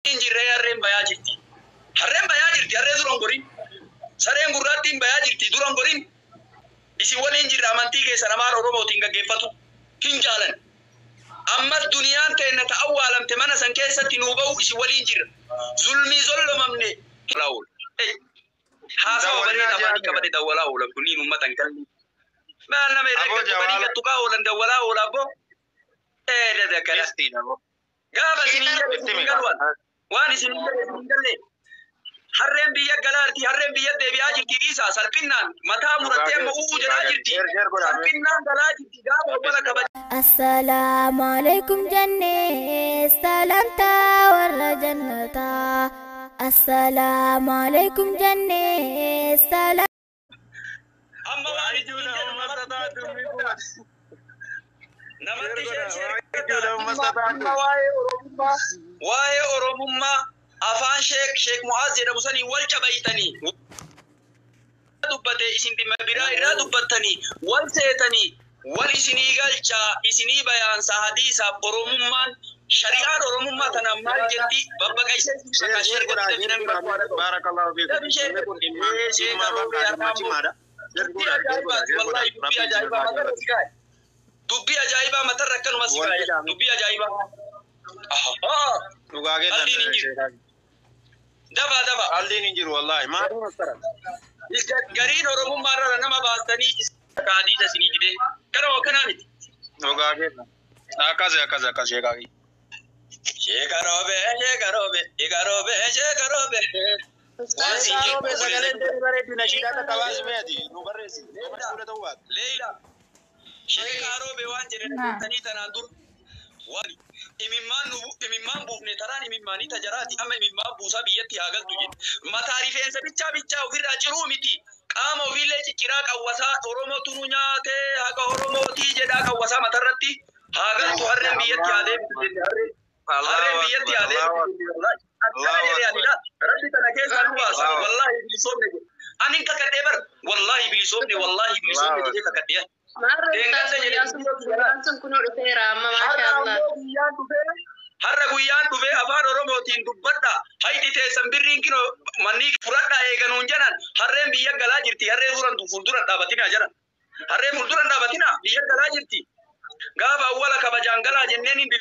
Hin jirree harreen bayaa jirti. Harreen bayaa jirti, harree dura hin gorin. Sareen gurraattiin bayaa jirti, dura hin gorin. Isin waliin jirra, amantii keessan afaan Oromootiin gaggeeffatu hin jaalan. Ammas duniyaan teenna ta awwaalamte mana san keessatti nuu ba'u isin waliin jirra. Zulmii zollomamne. Haasawa bareeda afaanii qabate dawwalaa oolan kunniin uummata hin galne. Maal nama herrega tuqanii gattuqaa oolan dawwalaa oola abboo. Ee daddakala. Gaafa isiniin jedhe isin galuwan. Waan isiniin jedhe isin galle. Harreen biyya galaarti, harreen biyya deebi'aa jirti, dhiisaa salphinnaan mataa murattee amma u'uu jedhaa jirti. Salphinnaan galaa jirti gaafa ummata kabaja. Assalaamu alaikum jennee salamtaa warra jannataa. Assalaamu alaikum jennee salam. Amma waan isiniin jedhu namatti share waa'ee Oromummaa afaan Sheek Mu'aaz jedhamu sanii wal cabaytanii dubbate, isin dhimma biraa irraa dubbattanii wal seetanii wal isinii galchaa isinii bayaansa hadiisaaf Oromummaan shari'aan Oromummaa tana maal jetti babbaqaysee isin share godhate namni barbaada. Dubbii ajaa'ibaati, wallahi dubbii ajaa'ibaa matarra si kaa'e. Dubbii ajaa'ibaa matarra akkanuma si kaa'e. Dubbii ajaa'ibaa. Qalliin hin jiru. Dafa dafa. Qalliin hin jiru wallahi. Maal? Gariin Oromummaa irra nama baastanii hadiisa isinii fidee. Kana akkanaa miti. Dhugaa keessa. Akkas akkas akkas sheekaa. Sheeka roobee, sheeka roobee, sheeka roobee, sheeka roobee. Waan siin jedhu sagaleen bareedu nashiidhaa takka baasi meeti nu barreessi. Leeyla. Sheekaa roobee waan jedhe dhageessanii tanaan dur. Waan imimmaan nu imimmaan buufne taraan imimmaanii tajaraati, amma imimmaan buusaa biyyatti haa galtu jedhe. Mataa rifeensa bichaa bichaa ofirraa ciruu miti. Qaama ofiillee cicciraa qawwasaa Oromootu nu nyaatee haqa Oromootii jedhaa qawwasaa matarratti haa galtu, harreen biyyatti haa deebitu jenne, harreen. Harreen biyyatti haa deebitu jenne. Akkana jedhee ani laal. Rabbi tana keessaa nu baasa. Wallaahi bilisoomne jedhe. Ani kakadhee bar. Wallaahi bilisoomne, wallaahi bilisoomne jedhee kakadhee. Maarree guyyaan sun kunoo dhufeera amma, maashaa Allah. Guyyaan dhufee, har'a guyyaan dhufee afaan Oromootiin dubbadha. Hayti teessan birriin kinoo manni fudhadhaa eeganuun jedhan, harreen biyya galaa jirti. Harree duran fuuldura dhaabatinaa jedhan. Harreen fuuldura dhaabatinaa, biyya galaa jirti. Gaafa awwala kabajaan galaa jenneen hin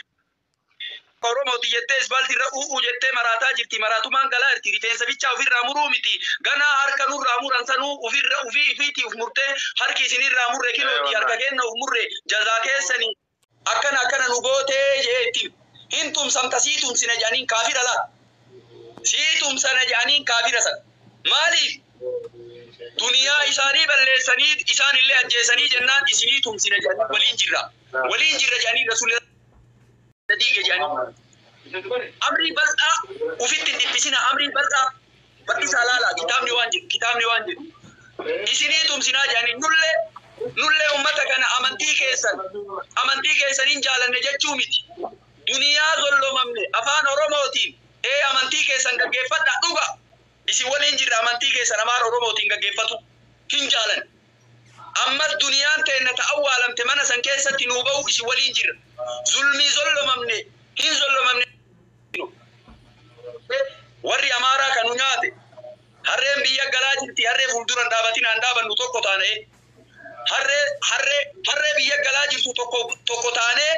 Oromooti jettee ispaaltii irra u'uu jettee maraataa jirti. Maraatumaan galaa jirti. Rifeensa bichaa ofirraa muruu miti. Ganaa harka nurraa muran sanuu ofirra ofii ifiitii uf murtee harki isinirraa murre kilooti harka kenna uf murre jazaa keessanii. Akkana akkana nu gootee jeetti. Hin tumsamta, sii tumsina jedhaniin kaafira laa. Sii tumsana jedhaniin kaafira sana. Maaliif? Duniyaa isaanii balleessanii isaan illee ajjeesanii jennaan isinii tumsina jedhanii waliin jirra. Waliin jirra jedhanii rasuulli diige jedhanii. Amrii bal'aa ufitti hin dhiphisina, amrii bal'aa bal'isaa laalaa, kitaabni waan jedhu, kitaabni waan jedhu. Isinii tumsinaa jedhanii nullee ummata kana amantii keessan hin jaalanne jechuu miti. Duniyaa zollomamne afaan Oromootiin ee amantii keessan gaggeeffadha dhuga. Isin waliin jirra, amantii keessan afaan Oromootiin gaggeeffatu hin jaalan. Ammas duniyaan teenna ta awwaalamte mana san keessatti nuu ba'u isin waliin jirra. Zulmii zollomamne hin zollomamne. Warri Amaaraa kan nu nyaate harreen biyya galaa jirti, harree fuulduran dhaabatinaan dhaabannu tokko taanee. Harree harree harree biyya galaa jirtu tokko tokko taanee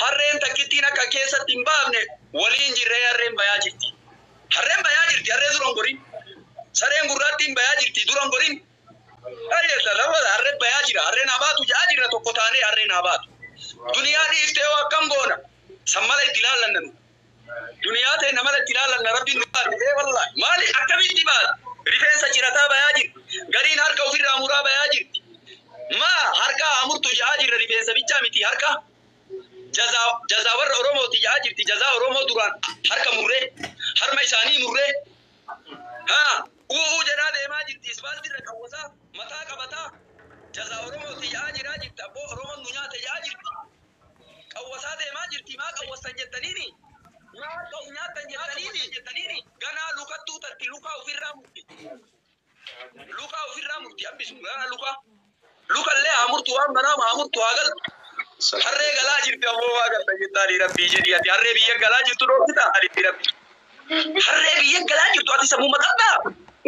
harreen takkittiin akka keessatti hin baafne waliin jirree harreen bayaa jirti. Harreen bayaa jirti, harree dura hin gorin. Sareen gurraattiin bayaa jirti, dura hin gorin. Harreen bayaa jira, harreen haa baatu jedhaa jirra, tokko taanee harreen haa baatu. Duniyaa dhiiftee hoo akkam goona? San mala itti ilaallanna nu. Duniyaa ta'e mala itti ilaallanna, rabbiin nu baate. Ee wallahi maali akkamitti baate? Rifeensa cirataa bayaa jirti. Gariin harka ofirraa muraa bayaa jirti. Maa harka haa murtu jedhaa jirra, rifeensa bichaa miti harka. Jazaa jazaa warra Oromooti jedhaa jirti. Jazaa Oromoo duraan harka murree harma isaanii murree. Haa u'uu jedhaa deemaa jirti. Ispaaltirra qawwasaa mataa qabataa. Jazaa Oromooti jedhaa jiraa jirti. Abboo Oromoon nu nyaate jedhaa jirti. Qawwasaa deemaa jirti. Maa qawwassan jettaniini? Maa harka of nyaattan jettaniini? Ganaa lukattuu tatti lukaa ofirraa murti. Lukaa ofirraa murti hambisu. Ganaa lukaa. Lukallee haa murtu, waan manaa haa murtu, haa galtu. Harree galaa jirti ammoo waa galta jettaanii rabbii jedhi ati harree biyya galaa jirtu dhoofita ani rabbi. Harree biyya galaa jirtu ati sammuu qabdaa.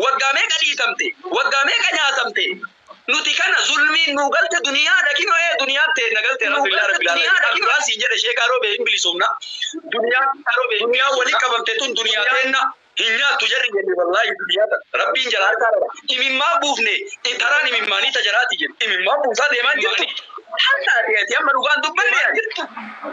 Waggaa meeqa dhiitamte? Waggaa meeqa nyaatamte? Nuti kana zulmiin nu galte duniyaadha kinoo ee duniyaa ta'e na galte alhamdulillah rabbil alamin. Duraan siin jedhe sheekaa roobee hin bilisumna. Duniyaa walii qabamte tun duniyaa teenna. Hin nyaattu jarri jenne wallaahi duniyaa tana. Rabbiin jala harkaa qaba. Imimmaa buufne taraan imimmaanii tajaraati jedhe. Imimmaa buusaa deemaa jirtu. Hatta ati amma dhugaan dubbanne jirtu.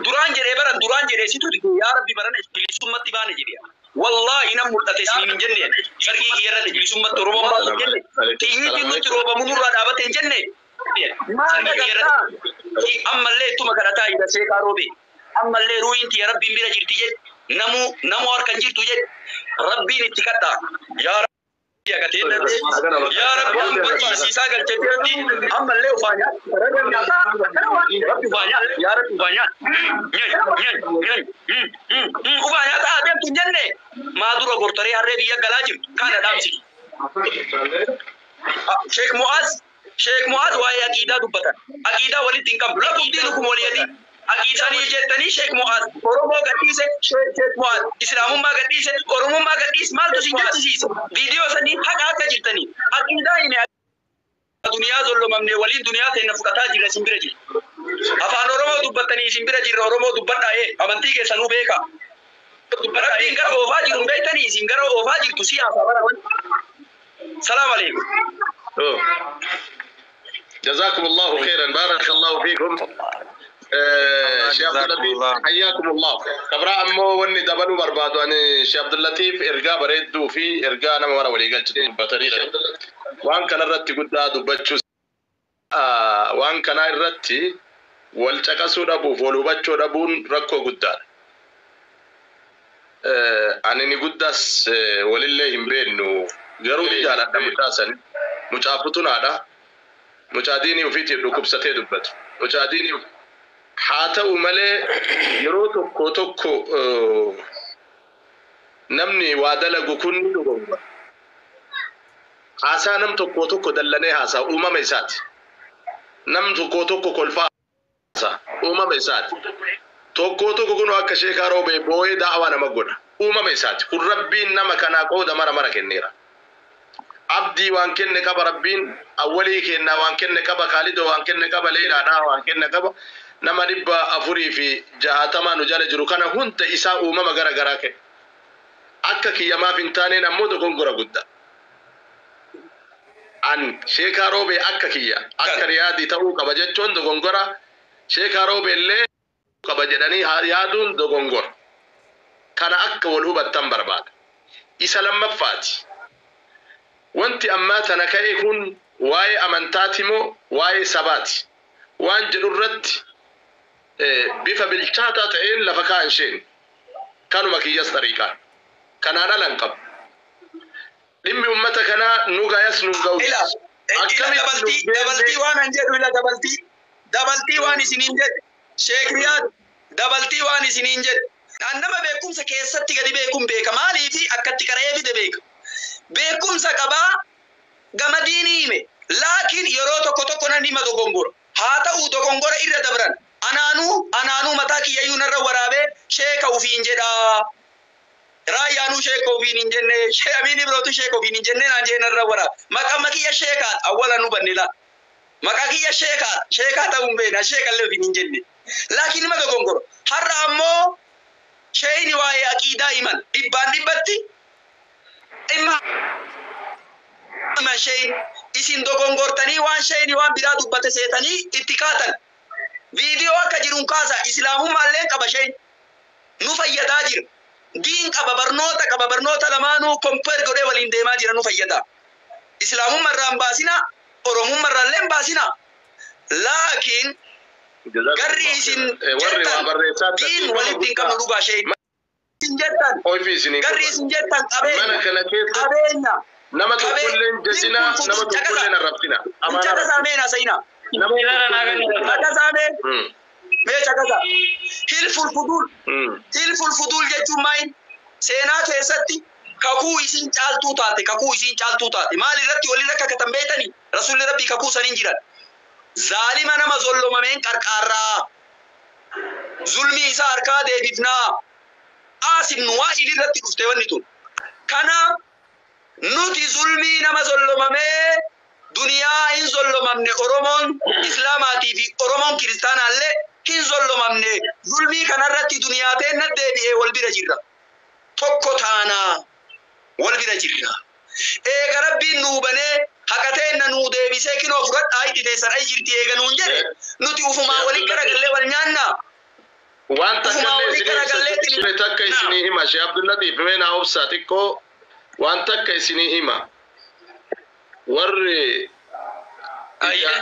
Duraan jedhee baran duraan jedhee situ yaa rabbi barana bilisummatti baane jedhe. Wallaahi nan mul'ate isiniin hin jenne. Sargii kiyyarratti bilisummatti Oromoon baasu hin jenne. Xiyyiitiin nutti roobamu nurraa dhaabate hin jenne. Sargii kiyyarratti ammallee ittuma kadhataa jira seeqaa roobe. Ammallee ruuyin tiyya rabbiin bira jirti jedhe. Namu harka hin jirtu jedhe. Rabbiin itti kadhaa. Yaa rabbi agatee yaa rabbi amma ciisiisaa galchetti ammallee ufaa nyaata. Rabbi ufaa nyaata. Yaa rabbi ufaa nyaata. Ufaa nyaata adeemtu hin jenne. Maa dura gortaree harree biyya galaa jirtu kana dhaamsi. Sheek Mu'aaz Sheek Mu'aaz waa'ee aqiidaa dubbatan. Aqiidaa walitti hin qabdu. Lakum diinukum walii diin. Aqiidanii jettanii Sheek Mu'aaz Oromoo gadhiise Sheek Mu'aaz Islaamummaa gadhiise Oromummaa gadhiise maaltu isin jechisiise? Viidiyoo sanii haqa akka jirtanii aqiidaa hime duniyaa zollomamne waliin duniyaa teenna fudhataa jirra isin bira jirra. Afaan Oromoo dubbattanii isin bira jirra Oromoo dubbadhaa ee amantii keessanuu beeka. Rabbiin gara oofaa jiru hin beektanii isin gara oofaa jirtu siyaasa bara wani. Salaam alaikum. جزاكم الله خيرا بارك الله فيكم شيخ عبد اللطيف حياكم الله كبرا امو وني دبلو بربادو اني شيخ عبد اللطيف ارجا بريدو في ارجا انا ورا ولي قلت بطريقه وان كان رتي قدا دبچو وان كان رتي والچقسو دبو فولو بچو دبون ركو قدا ani ni guddas walillee hin beeknu garuu ni jaaladha mucaa sani mucaa futunaadha mucaa diinii ofiitiif dhukkubsatee dubbatu mucaa diinii haa ta'u malee yeroo tokko tokko namni waa dalagu kun ni dogongora haasaa nam tokko tokko dallanee haasaa uumama isaati nam tokko tokko kolfaa haasaa uumama isaati tokko tokko kun akka sheekaa roobee boo'ee da'awaa nama godha uumama isaati kun rabbiin nama kanaa qooda mara mara kenneera abdii waan kenne qaba rabbiin awwalii kennaa waan kenne qaba kaalidoo waan kenne qaba leelaadhaa waan kenne qaba nama 460 nu jala jiru kana hunda isaa uumama gara garaa kenne akka kiyyamaaf hin taaneen ammoo dogongora guddaa an sheekaa roobee akka kiyya akka riyaadii ta'uu qaba jechuun dogongora sheekaa roobee illee qaba jedhanii yaaduun dogongora kana akka wal hubattan barbaada isa lammaffaati wanti ammaa tana ka'e kun waa'ee amantaati moo waa'ee sabaati waan jedhu irratti bifa bilchaataa ta'een lafa kaa'an isheen kanuma kiyyas xariiqaan kanaan ala hin qabu dhimmi ummata kanaa nu gayas nu ga'us akkamitti dabaltii waan an jedhu ila dabaltii waan isiniin jedhu Sheek Riyaad dabaltii waan isiniin jedhu an nama beekumsa keessatti gadi beekuun beeka maaliifi akkatti qara'ee fide beeka beekumsa qabaa gama diinii hime laakiin yeroo tokko tokko nan hima dogongora haa ta'u dogongora irra dabran anaanuu mataa kiyyayyuu narra waraabee sheeka ufiin jedhaa raayyaanuu sheeka ufiin hin jenne amiin ibirootu sheeka ufiin hin jenne naan jee narra waraabe maqaa kiyya sheekaat awwala nu banne laa maqaa kiyya sheekaat sheekaa ta'uu hin beekna sheekallee ufiin hin jenne laakiin hima dogongora har'a ammoo sheeyni waa'ee aqiidaa himan dhibbaan dhibbatti dhimma himan sheeyni isin dogongortanii waan sheeyni waan biraa dubbate seetanii itti kaatan viidiyoo akka jiruun kaasa islaamummaallee qaba sheeyni nu fayyadaa jira diin qaba barnoota qaba barnoota lamaanuu kompeer godhee waliin deemaa jira nu fayyadaa islaamummaa irraa hin baasinaa oromummaa irraa illee hin baasinaa laakiin garri isin jettan diin walitti hin qabnu dhugaa sheeyni isin jettan garri isin jettan qabeenya nama tokkollee hin jajjinaa nama tokkollee hin arrabsinaa caqasaa mee naasayinaa caqasaa mee mee caqasaa hilful fuduul hilful fuduul jechuun maayin seenaa keessatti kakuu isin caaltuu taate kakuu isin caaltuu taate maal irratti walirra kakatan beektanii rasuulli rabbii kakuu saniin jiran zaalima nama zollomameen qarqaarraa zulmii isaa harkaa deebifnaa Aasim nu waa irratti dhuftee wanni tun. Kanaaf nuti zulmii nama zollomamee duniyaa hin zollomamne Oromoon Islaamaatii fi Oromoon Kiristaanaallee hin zollomamne zulmii kanarratti duniyaa teenna deebi'ee wal bira jirra. Tokko taanaa wal bira jirra. Eega Rabbiin nuu banee haqa teenna nuu deebisee kinoo fudhadhaa itti teessan ay jirti eega nuun jedhe nuti ufumaa waliin garagallee wal nyaannaa. Waan takka illee takka isinii hima Sheekh Abdullatiif mee naa obsaa xiqqoo waan takka isinii hima. Warri ija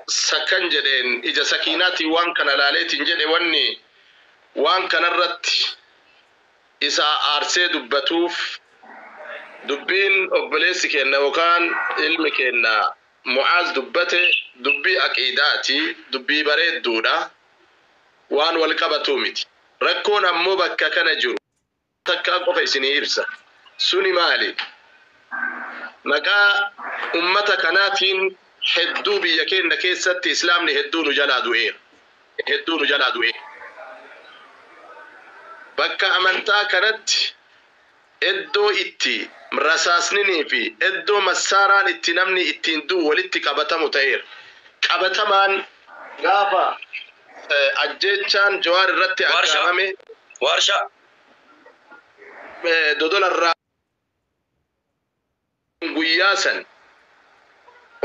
sakan jedheen ija sakiinaatiin waan kana laaleetiin jedhe wanni waan kanarratti isa aarsee dubbatuuf dubbiin obboleessi kenna yookaan ilmi kenna Mu'aaz dubbate dubbii aqiidaati dubbii bareedduudha waan wal qabatuu miti. Rakkoon ammoo bakka kana jiru takka qofa isinii ibsa. Suni maali? Maqaa ummata kanaatiin hedduu biyya keenya keessatti islaamni hedduu nu jalaa du'eera. Hedduu nu jalaa du'eera. Bakka amantaa kanatti iddoo itti rasaasninii fi iddoo massaaraan itti namni ittiin du'u walitti qabatamu ta'eera. Qabatamaan gaafa ajjeechaan Jawaar irratti aggaamame Warshaa. Dodolarraa guyyaa san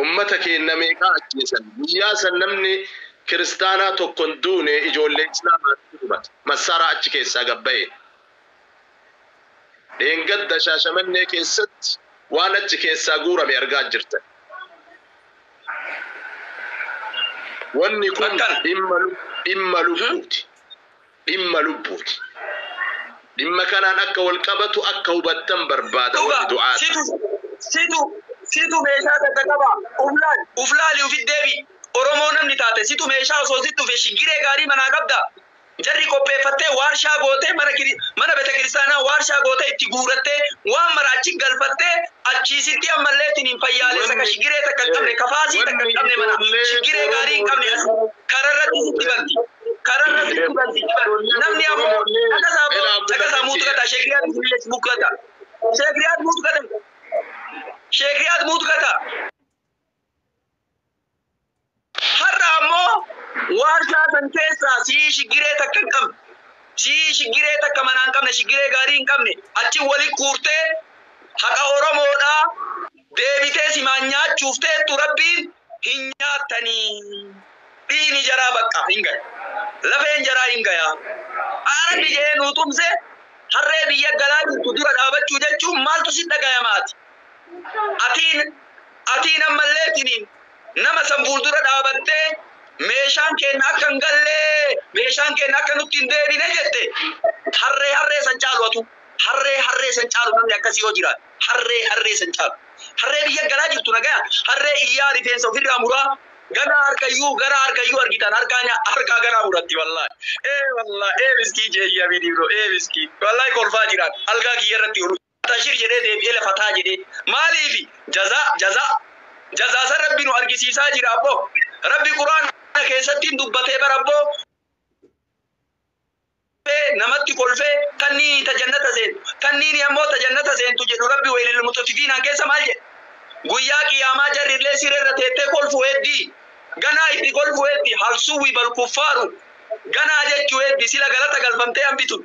ummata keenya meeqaa ajjeesan guyyaa san namni kiristaanaa tokko hin duune ijoollee islaamaatti dhumate massaaraa achi keessaa gabbaye. Dheengadda Shaashamannee keessatti waan achi keessaa guurame argaa jirtan. Wanni kun dhimma lubbuuti. Dhimma lubbuuti. Dhimma kanaan akka wal qabatu akka hubattan barbaada wanni du'aa. Situ meeshaa takka qaba. Uflaali ufitti deebi. Oromoo namni taate situ meeshaa osoo sitti dhufe shigiree gaarii manaa qabda. Jarri qopheeffattee waarshaa gootee mana beeta kiristaanaa waarshaa gootee itti guurattee waan mara achi galfattee achiisitti ammallee ittiin hin fayyaalessa ka shigiree takka hin qabne kafaasii takka hin qabne mana shigiree gaarii hin qabne kararratti sitti banti. Kararratti sitti banti. Namni ammoo caqasaa muutu gata sheekriyaat muutu gata. Sheekriyaat muutu gata. Sheekriyaat muutu gata. Har'a ammoo waarshaa san keessaa sii shigiree takka hin qabne. Sii shigiree takka manaa hin qabne shigiree gaarii hin qabne achi wali kuurtee haqa Oromoodhaa deebitee simaan nyaachuuf teettu Rabbiin hin nyaattanii. Dhiini jaraa bakka hin gaya. Lafeen jaraa hin gaya. Arabbi jedhee nuu tumse harree biyya galaa jirtu dura dhaabachuu jechuun maaltu si dhagayamaati? Atiin ammallee tiniin nama san fuuldura dhaabattee meeshaan keenya akka hin gallee meeshaan keenya akka nutti hin deebine jette harree harree san caalu atu harree harree san caalu namni akkasii yoo jiraate harree harree san caalu harree biyya galaa jirtu nagaya harree iyyaa rifeensa ofirraa muraa ganaa harkayyuu argitan harkaa ganaa muratti wallaahi ee wallaahi ee miskii jeeyyaa miidhibro ee miskii wallaahi kolfaa jiraan algaa kiyya irratti oolu tashir jedhee deebi'ee lafa taa jedhee maaliifi jazaa jazaa jazaa san Rabbi nu argisiisaa jira abboo Rabbi Quraana keessatti dubbatee bara abboo namatti kolfee tanniini ta jannata seentu tanniini ammoo ta jannata seentu jedhu Rabbi weelil mutafifiinaan keessa maal jedhe guyyaa qiyaamaa jarrillee sireerra teettee kolfu heddii ganaa itti kolfu heddi halsuwi bal kuffaaru ganaa jechuu heddi sila galata galfamtee hambitu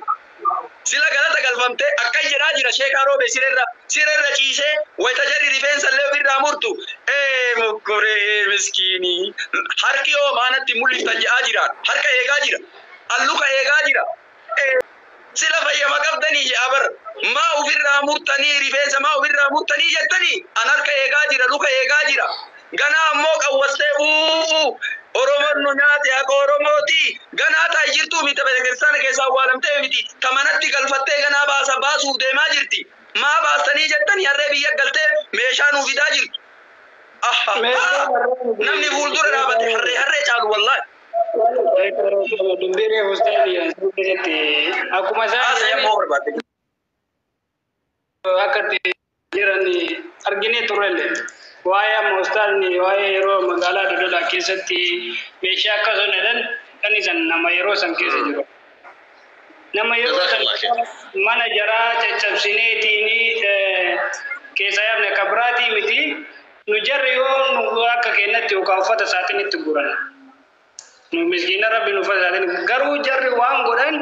sila galata galfamtee akkan jedhaa jira sheekaa roobe sireerra ciisee wayita jarri rifeensa illee ofirraa murtu ee mokkoree ee miskiinii harki yoo maanatti mul'iftan jedhaa jira harka eegaa jira alluka eegaa jira sila fayyama qabdanii jedha bar maa ofirraa murtanii rifeensa maa ofirraa murtanii jettanii an harka eegaa jira luka eegaa jira ganaa ammoo qawwastee uuu Oromoon nu nyaate akka Oromooti ganaa taa'ee jirtuu miti betekiristaana keessaa awwaalamtee miti tamanatti galfattee ganaa baasa baasuuf deemaa jirti maa baastanii jettanii harree biyya galtee meeshaa nuu fidaa jirtu. Namni fuuldura dhaabate harree harree caalu wallaahi. Dubbiree hosteelii keessatti akkuma isaan akka jiran arginee turrellee. Waa'ee amma hospitaalni waa'ee yeroo magaalaa Dodolaa keessatti meeshaa akkasuma jedhan kan isan nama yeroo san keessa jiru. Nama yeroo mana jaraa caccabsineetiin keessa yaafne akka biraatii miti. Nu jarri yoo nu akka kennatti yookaan uffata isaatiin itti guran. Nu miskiina rabbi nu uffata isaatiin garuu jarri waan godhan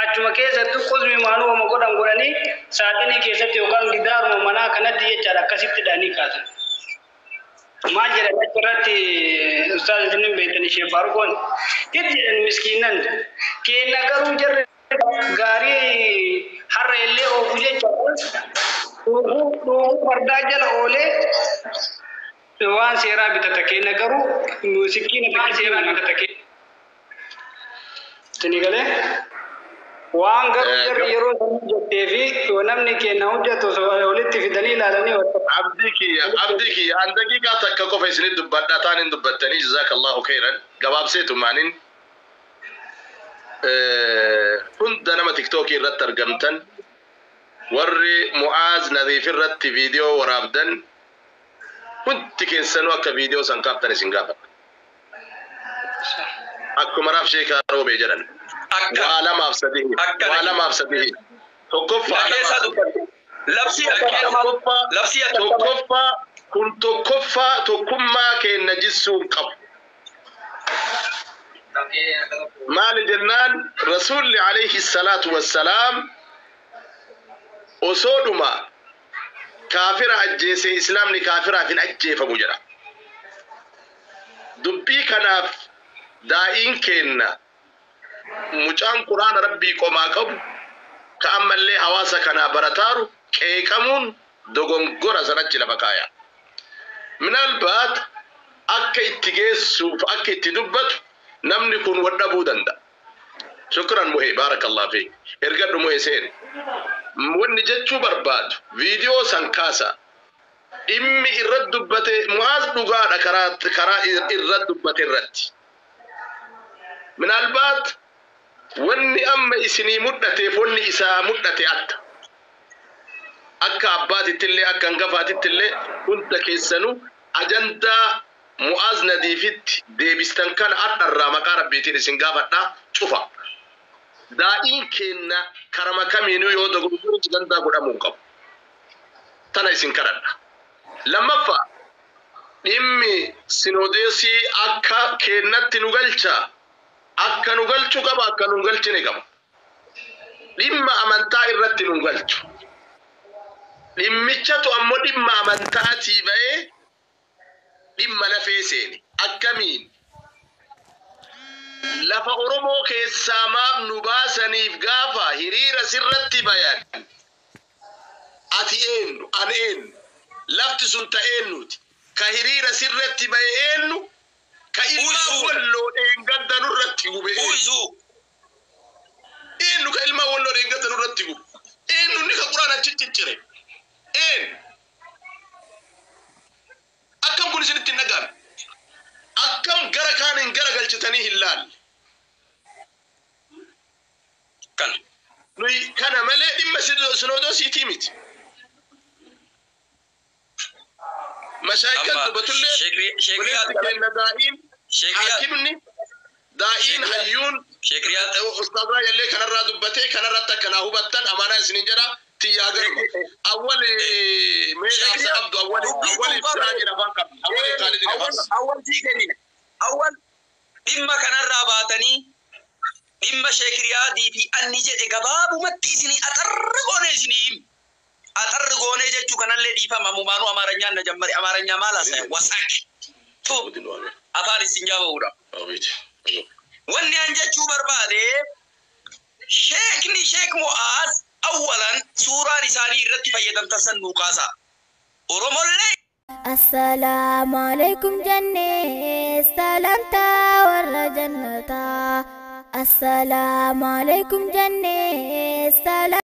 achuma keessatti qusmi maanuu oma godhan godhanii saaxinii keessatti yookaan gidaaruma manaa kanatti jechaadha akkasitti dhanii kaasan. Maal jedhan achirratti ustaaz isin hin beektan ishee Faaruqoon itti jedhan miskiinan kenna garuu jarri gaarii har'a illee oofu jechaadha. Dhuufuu fardaa jala oolee waan seeraa bitata kenna garuu sikkiina waan seeraa bitata kenna. Isin galee waan garuu jarri yeroo sana hojjettee fi namni kenna hojjetu walitti fidanii ilaalanii. Abdii kiyya an daqiiqaa takka qofa isinit dubbadha taan hin dubbattanii jazaakallahu khayran gabaabseetu maanin hunda nama tiktookii irratti argamtan warri Mu'aaz Nadiif irratti viidiyoo waraabdan hundi keessanuu akka viidiyoo san kaaftan isin gaafadha. Akkuma raaf sheekaa roobee jedhan. Waa lamaaf sadii. Waa lamaaf sadii. Tokkoffaa kun tokkoffaa tokkummaa keenya jissuu hin qabu. Maali jennaan Rasuulli alayhi salaatu wassalaam osoodhuma kaafira ajjeese islaamni kaafiraaf hin ajjeefamu jedha. Dubbii kanaaf daa'iin kenna mucaan quraana rabbii qomaa qabu ka ammallee hawaasa kanaa barataaru qeeqamuun dogongora sanachi lafa kaaya. Minaalbaat akka itti geessuuf akka itti dubbatu namni kun wadhabuu danda'a. Shukran muhee baarakallah fi ergadhu muhee seen. Wanni jechuu barbaadu viidiyoo san kaasa dhimmi irratti dubbate Mu'aaz dhugaadha karaa irratti dubbate irratti. Minaalbaat wanni amma isinii mudhateef wanni isaa mudhate adda. Akka abbaatittillee akka hangafaatittillee hunda keessanuu ajandaa Mu'aaz Nadiifitti deebistan kana hadharraa maqaa rabbiitiin isin gaafadhaa cufa. Daa'iin kenna karama kamiinuu yoo dogoggora ajandaa godhamuu hin qabu. Tana isin kadhadha. Lammaffaa dhimmi sinoodeesii akka kennatti nu galcha. Akka nu galchu qaba akka nu galchine qaba. Dhimma amantaa irratti nu galchu. Dhimmichatu ammoo dhimma amantaatii ba'ee dhimma lafee seene. Akkamiin lafa Oromoo keessaa maaf nu baasaniif gaafa hiriira sirratti bayan ati eenyu ani eenyu lafti sun ta eenyuti ka hiriira sirratti baye eenyu ka ilma walloo dheengadda nurratti gube eenyu ka ilma walloo dheengadda nurratti gube eenyu ni ka quraana ciccire eenyu akkam kun isinitti hin dhaga'ame akkam gara kaaniin gara galchitanii hin laalle. Nuyi kana malee dhimma sinoodosiitii miti. Mashaayikan dubbatullee walitti kenna daa'iin haakimni daa'iin hayyuun ustaaz Raayyaa kanarraa dubbatee kanarratti akkanaa hubattan amaanaa isiniin jedha tiyyaa garba. Awwali mee dhaamsa qabdu awwali awwali Siraajin afaan qabdu awwali Khaalidin afaan qabdu. Awwal sii kennina. Awwal dhimma kanarraa baatanii dhimma Sheekiriyaadii fi anni jedhe gabaabumatti isinii axarri goonee isinii himi. Axarri goonee jechuu kanallee dhiifama mumaanuu amaaranyaan na jammare amaaranyaa maal haasaya wasaaq. Tu afaan isin jaaba'uudha. Wanni an jechuu barbaade sheekni Sheek Mu'aaz awwalan suuraan isaanii irratti fayyadamtan san nuu kaasa. Oromollee Assalaamu alaikum jennee salamtaa warra jannataa. Assalaamu alaikum jennee salamtaa.